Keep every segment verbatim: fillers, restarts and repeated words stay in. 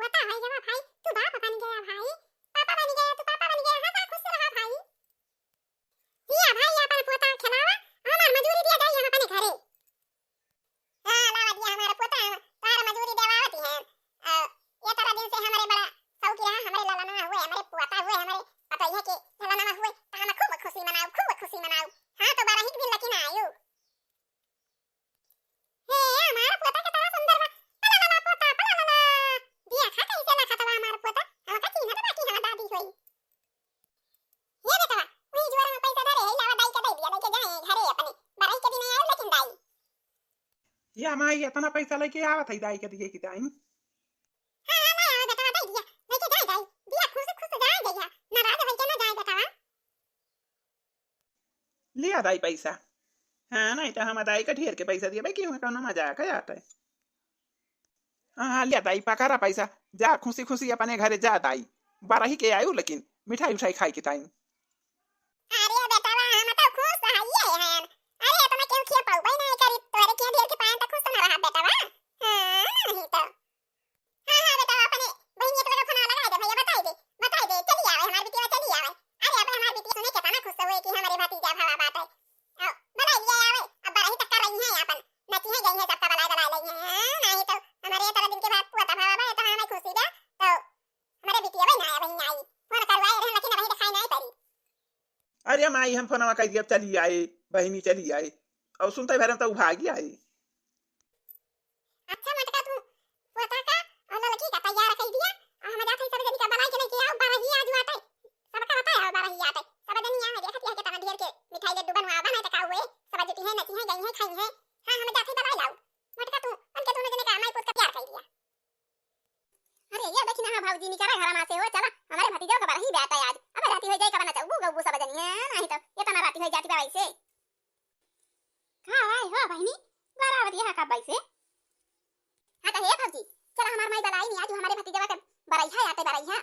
पोता होइ गवा भाई, तू बाप बन गया भाई, पापा बन गया, तू पापा बन गया, हँसा खुश रहा भाई। दिया भाई अपन पोता खेलावा, हमार मजूरी दिया जाई हम अपने घरे। हाँ, लावा दिया हमार पोता, हम तोहार मजूरी देवावत ही हैं। अ, ये तरह दिन से हमरे बड़ा शौकी रहा, हमरे ललनवा हुए, हमरे पोता हुए, हमरे पतोहिया के ललनवा हुए, तो हम खूब खुशी मनाऊ, खूब खुशी मनाऊ। हाँ, तो बरही के दिन लेकिन आयु। हे, हमार पोता केतना सुंदर बा। पला ला ला पोता, पला ला ला। दिया खा कैसे ना खाता बा हमार पोता। हमका चिन्हत बा कि हम दादी होई। हे बेटवा, वही जुआर में पैसा धरे है, लावा दाई के दे दिया, लेके जाए घरे अपने। बरही के दिन आयो लेकिन दाई। या माई, इतना पैसा लेके आवत है दाई के दिए की दाई। हाँ, हाँ, ना आवे बेटवा, दे दिया, लेके जाए दाई। दिया खुश खुश जाए जइहा, नाराज होई के ना जाए बेटवा। लिया दाई पैसा। हाँ, नहीं तो हम दाई का ढेर के पैसा दिए भाई, क्यों कौनो मजाक है आटे। हाँ, हाँ, लिया दाई, पकड़ा पैसा, जा खुशी खुशी अपने घरे जा दाई। बरही के आयु लेकिन मिठाई उठाई खाई के ताई। अरे बेटवा, हम तो खुश हइये हैं। अरे इतना केहू खिया पाउबे नहीं करी, तोहरे खिया ढेर के पाएन तो खुश ना रहा बेटवा। हाँ, नहीं तो। हाँ, हाँ बेटवा, अपने बहिनिया के लगे फोन लगा दे भैया, बताई दे, बताई दे, चली आवे हमार बिटिया, चली आवे। अरे अबे हमार बिटिया सुने केतना खुश हुए कि हमरे भतीजा भवा बाटे। आओ, बुलाई लिया आवे, अब बरही तक कर रही हैं आपन, नची है गई है, सबका बुलाई बुलाई लई है। हाँ, नहीं तो हमारे इतना दिन के बाद पोता भवा बा, तो हमें खुशी बा, तो हमारे बिटिया वही ना आया, वही आई। फोन करवाए रहे, लेकिन वही दिखाई नहीं पड़ी। अरे माई, हम फोनवा कर दिया, चली आए, बहिनी चली आए। और सुनते भरे में तो उ भागी आए। अच्छा मटका, तू पोता का और लड़की का तैयार कर दिया, और हम जाते सब जनी का बुलाई के लेके आओ, बरही आज आटे, सबका बताया हो बरही आटे, सब जनी यहाँ देखत यहाँ के तना ढेर के मिठाई लड्डू बनवा बना तो का हुए, सब जुटी है, नची है, गई है, खाई है। हाँ, हम जाते बुलाई लाओ। मटका, तू उनके दोनों जने का माई पूत का तैयार कर दिया। अरे ये देखी ना, हाँ भौजी निकरा घर में से हो, चला, हमारे भतीजा का बरही बाटे आज। अबे राती हो जाए, कब ना चलबू गबू सब जनी, हाँ, नहीं तो ये तना राती हो जाती बा वैसे। का भाई हो बहिनी, बरावत यहाँ कब वैसे? हाँ तो हे भौजी, चला हमार माई बुलाई नहीं, आज हमारे भतीजवा के बरैहा आटे बरैहा।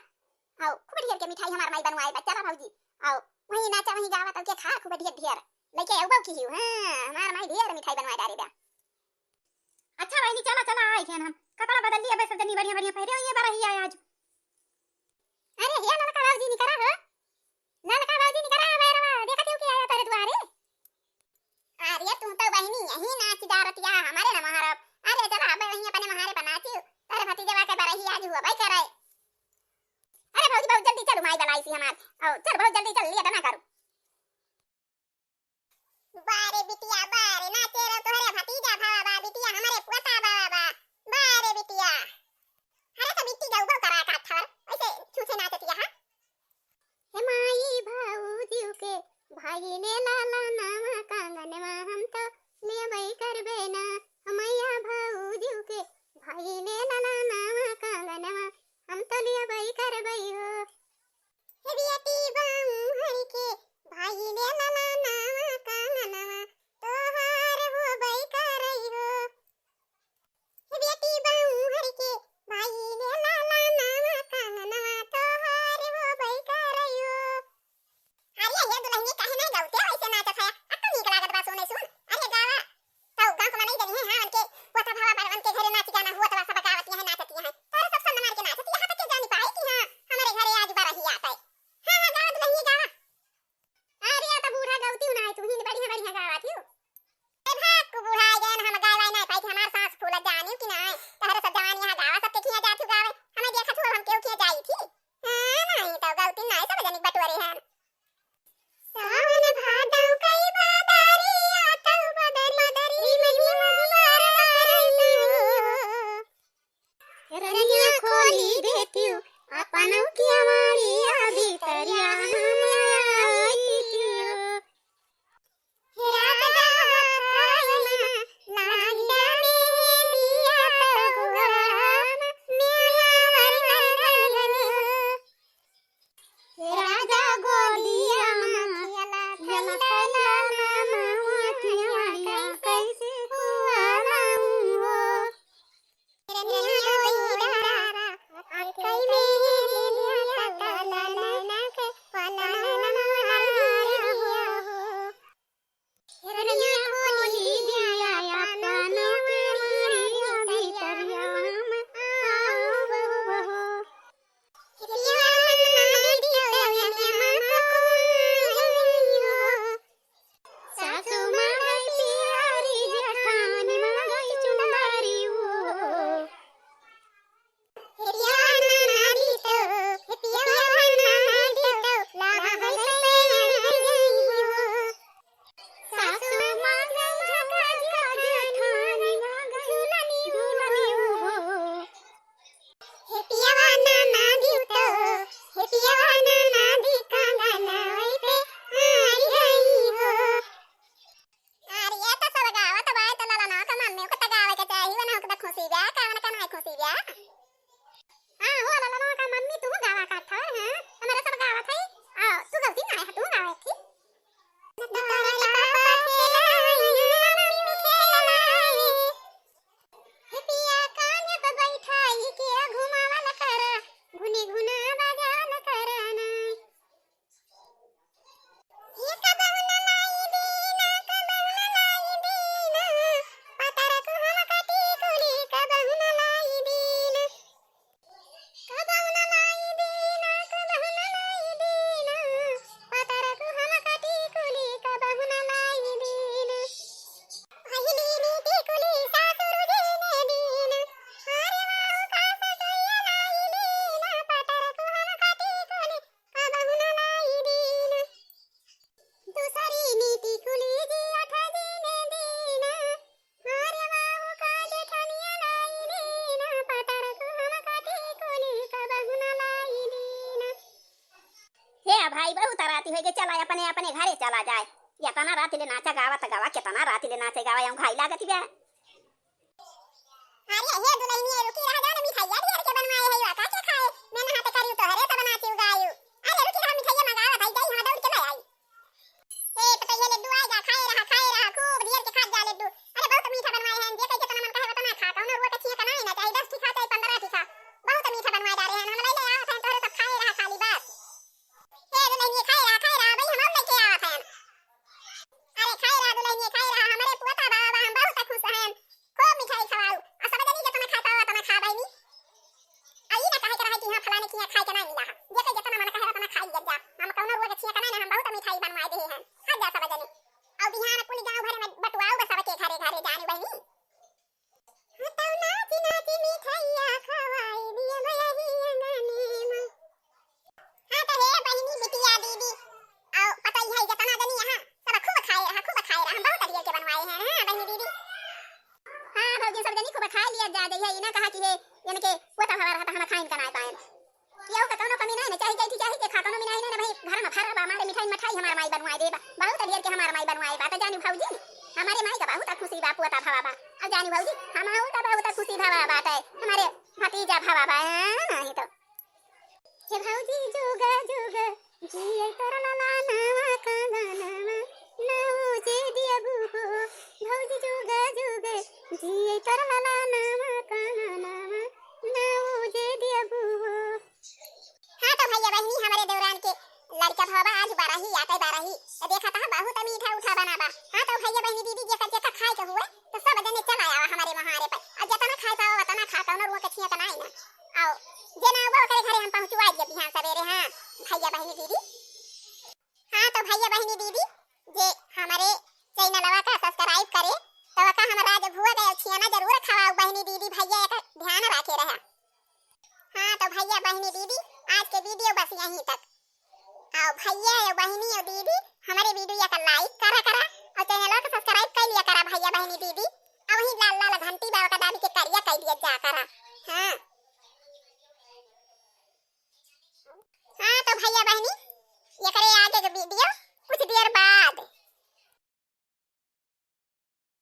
आओ, खूब ढेर के मिठाई हमार माई बनवाए बा, चला भौजी। आओ, वहीं नाचा, वहीं गावा, तब के खा खूब ढेर ढेर। लेके आओ बाऊ की हियो, हाँ, हमार माई ढेर मिठाई बनवाए डारे बा। अच्छा बहिनी, चला, चला, आई खेन हम। कपड़ा बदल लिया, बस जनी बढ़िया, बढ़िया पहरे हुई है, बरही आए आज। अरे, हे ललका बाबूजी निकरा हो। ललका बाबूजी निकरा हो, बैरवा, देखा क्यों के आया तेरे द्वारे? अरे, तू तो बहिनी यही नाच डारतिया, हमारे न महारब। अरे, चला, अब वहीं अपने महारे पर नाचियो। तेरे भतीजवा के बरही आज हुआ भाई करे। अरे भौजी, बहुत जल्दी चल, माई बुलाई सी हमार। आओ, चल, बहुत जल्दी चल, लेट ना करो। बारे बिटिया, बारे नाचे रे तोहरे भतीजा भवा बा, बिटिया हमरे पोता भवा बा। बारे बिटिया। अरे तो बिट्टी जाऊ बा करा का थार, ऐसे छूछे नाचतिया, हाँ? हे माई भौजी के भाई ले लाला नावा कांगनवा हम तो लेबै करबै ना। हमैया भौजी के भाई ले लाला नावा कांगनवा हम तो लेबै करबै हो। हे बेटी बाऊ हरि के भाई ले लाला नावा कांगनवा तोहार होबै करई हो। हे बेटी बाऊ हरि के भाई ले लाला नावा कांगनवा तोहार होबै करई हो। अरे ये दुल्हनी काहे नहीं गावते हो, ऐसे नाचत है? अत्ता नीक लागत बा सुने सुन। अरे गावा। तो गाँव के मनई जनी है, हाँ, उनके पोता भवा बा, उनके घरे नाच गाना हुआ, तो सब गावत यहाँ नाचत यहाँ। तारे सब सन्न मार के नाचत यहाँ तक के जानी पाए कि हाँ, हमारे घरे आज बरही आत है। हाँ, हाँ, गावा दुल्हनी गावा। अरे, या तो बूढ़ा गौती ना है, तू ही बढ़िया, बढ़िया गावा थी। ए भाग को बूढ़ा आ गए, हम गावा नहीं पाई थी, हमार सांस फूला जानी कि नहीं। तहरे सब जवान यहाँ गावा, सबके खिया जाती गावे। हमें देखा थी, हम क्यों खिया जाई थी? हाँ, नहीं तो गौती नहीं, सब जनिक बटोरे हैं। सावन भादव कई बादारी, आतौ बदरी, बदरी महिमा बरसाई हो। रनिया खोली देतियो, अपन केवाड़िया भीतरिया हम आइतियो। हे रात गावत आईना, लागिया में दिया तो गोराम, मेरा वरन। राजा गोदिया में खेला, खेला, खेला, मामा, खेला, कैसे खुआलाऊं हो। रनिया रोई डारा, आकई में ले लिया पियवा ना ना दिउ तो, हे पियवा ना ना दी कंगनवा पे हार हई हो। अरे, ये तो सब गावत बा, तो ललना का मम्मी को तो गावे के चाही, वरना ओके तो खुशी बा, कवन का नाहीं खुशी बा। हाँ, हो ललना का मम्मी, तू गावा का था, हाँ? हमारे सब गावत है। आओ, तू गलती ना है, तू गावे थी। हे पिया कान पे बैठाई के घुमावल कर, घुनी घुना बजावल कर ना। हे कबहुँ न लाई दीना, कबहुँ न लाई दीना, पतर को हम कटी कुली कबहुँ न लाई दीना। कबहुँ न लाई दीना, कबहुँ न लाई दीना, पतर को हम कटी कुली कबहुँ न लाई दीना। भइली नीति कुली सासुर जी ने दीना, अरे वाह का ससुया लाई दीना, पतर को हम कटी कुली कबहुँ न लाई दीना। दूसरी नीति कुली जी अठ जी ने दीना, अरे वाह का जेठनिया लाई दीना, पतर को हम कटी कुली कबहुँ न लाई दीना। हे भाई, बहुत राती होइ गई, चला अपने अपने घरे चला जाए। एतना राती ले नाचा गावा त गावा, केतना राती ले नाचे गावा, यूं घाई लागत बा। अरे हे दुलहिनिया, रुकी रहा, जान मिठाइया ढेर के बनवाए है, का के खाए? मैं नहाते करियो तोहरे तो बनाती उगायु। अरे रुकी रहा, मिठाइया मंगावा भाई, जाई हम दौड़ के ले आई। ए पतैया लड्डू आए जा, खाए रहा, खाए रहा, खूब ढेर के खात जा लड्डू। अरे बहुत मीठा बनवाए हैं, जे कहे जितना मन कहे उतना खा, कौनो रुआ के छिया का नाई ना, चाहे दस ठी खा, चाहे पन्द्रह ठी खा, बहुत मीठा बनवाए जा रहे हैं, हम ले ले आवत हैं, तोहरे सब खाए रहा खाली बस। ए दुलहिनिया, खाए रहा, खाए रहा, भाई हम और लेके आवत हैं। अरे खाए रहा दुलहिनिया, खाए रहा, हमरे पुअता बाबा, हम बहुत खुश हैं। खूब मिठाई खवाऊ। आ सब जनी जेतना खाए पावा, ओतना खा बहिनी। आ ई ना कहे के रहे कि हाँ, फलाने के यहाँ खाए के ना मिला है। जेके जेतना मन कहे, ओतना खाई लिया जा। हम कौनो रुआ के छिया के ना, हम बहुत मिठाई बनवाए दे हैं। खा जा सब जनी। और बिहान कुल गाँव भरे में बटुआऊ बा सबके घरे घरे जानी बहिनी। हाँ, तौ नाच नाच मिठाइया खवाई दिए भैया ही अंगने में। हाँ, तो हे बहिनी, बिटिया, दीदी, और पतई है, जेतना जनी यहाँ, सब खूब खाए रहा, खूब खाए रहा। हम बहुत ढेर के बनवाए हैं, हाँ, बहिनी, दीदी। हाँ, भौजी, सब जनी खूब खा लिया जा, जइहे, ई ना कहा कि हे, इनके पोता भवा रहा, तो हम खाइन का ना पाएन। केहू का कौनो कमी नहीं ना, चाही, चाही, चाही के खा, कौनो मिनाही नहीं ना, भाई, घर में भरा बा, हमारे मिठाई, मिठाई हमार माई बनवाए दे बा, बहुत ढेर के हमार माई बनवाए बा, तो जानी भौजी, हमारे माई का बहुत खुशी बा, पोता भवा बा, और जानी भौजी, हम तो बहुत खुशी भवा बाटे, हमारे भतीजा भवा बा, हाँ, नहीं तो। हे भौजी जुग जुग जिए तोर ललनवा कंगनवा ना उजे दियबू हो। भौजी जुग जुग जिए तोर ललनवा कंगनवा ना उजे दियबू हो। हाँ तो भैया बहिनी, हमरे देवरान के लड़का भवा आज बरही आटे बरही, तो देखा था बहुत मीठा उठा बना बा। हाँ तो भैया बहिनी दीदी, जेकर जेकर खाए के हुए तो सब जने चला आवा हमरे मोहारे पर, और जितना खाए पावा उतना खा, कौनो रुआ के छिया के नाई ना। आओ, जे ना आवा ओकरे घरे हम पहुँचवा दिए बिहान सवेरे। हाँ भैया बहिनी दीदी, हाँ तो भैया बहिनी दीदी, जे हमरे चैनलवा का subscribe करे तो ओका हम राजभोग छियाना जरूर खवाऊ बहिनी दीदी, भैया एक ध्यान रखे रहा। हाँ तो भैया बहिनी दीदी, आज के video बस यहीं तक। और भैया और बहिनी और दीदी, हमरे video का like करा करा और चैनलवा का subscribe कर लिया करा भैया बहिनी दीदी। और वही लाल लाल घंटी बा ओका दाबी के करिया कर दिया जा करा। हाँ।